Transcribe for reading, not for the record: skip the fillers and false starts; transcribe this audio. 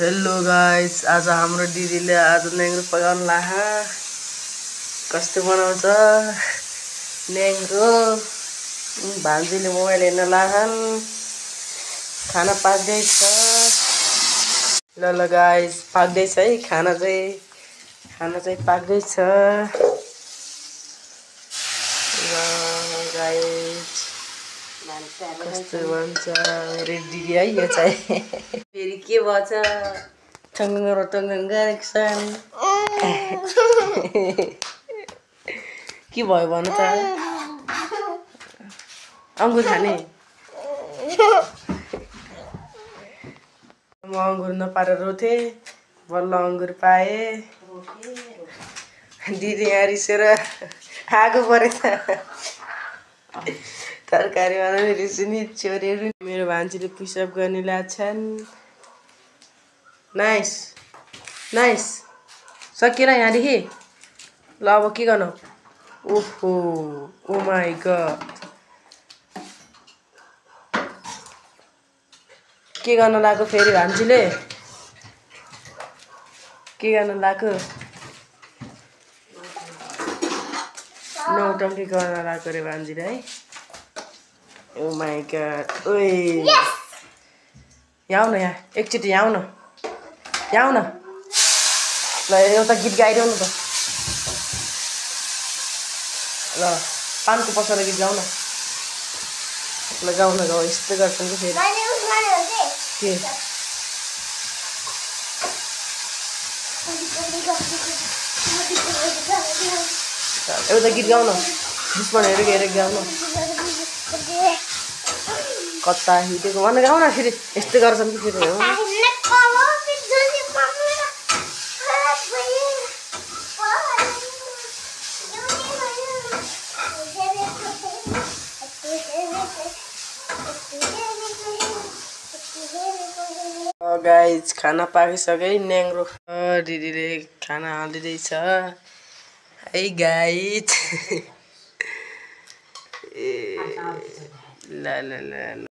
Hello guys, आज हाम्रो दिदीले आज न्याङ्रो पकाउन लाह। कस्तो बनाउँछ न्याङ्रो। भान्जीले मोबाइल हेर्न लाहन्। खाना पाक्दैछ। ल गाइस, पाक्दैछ है खाना चाहिँ पाक्दैछ। गाइस कस्तो भन्छ मेरो दिदी है यो चाहिँ। फेरि के भन्छ टङ्गङ के भयो भन त। अङ्गुर खाने म अङ्गुर नपाएर रोथे, बल्ल अङ्गुर पाए। दिदी यहाँ रिसेर आगो परेछ। तरकारीमा पनि रिसिनी छोरीहरू। मेरो भान्जीले पुसअप गर्ने लाग्छन्। नाइस नाइस सकिएन यहाँदेखि। ल अब के गर्नु। ओहो ओ माई गड, के गर्न लाग्यो फेरि भान्जीले। के गर्न लाग्यो, नौटङ्की गर्न लाग्यो रे भान्जीले है। ओ माई गड। ओए यहाँ आउन, यहाँ एकचोटि यहाँ आउन, यहाँ आउन। ल एउटा गीत गाइदेऊ न त। ल पानको पसला गीत गाउन। ल गाउन गाउँ, यस्तो गर्छन् कि फेरि के। एउटा गीत गाउन, दुश्मनहरू हेरेर गाउन। कता हिँडेको भन गाउन फेरि। यस्तो गर्छन् कि फेरि। गाइस खाना पाकिसके न्याङ्रो। दिदीले खाना हालिदिँदैछ है गाइस। ल ल ल।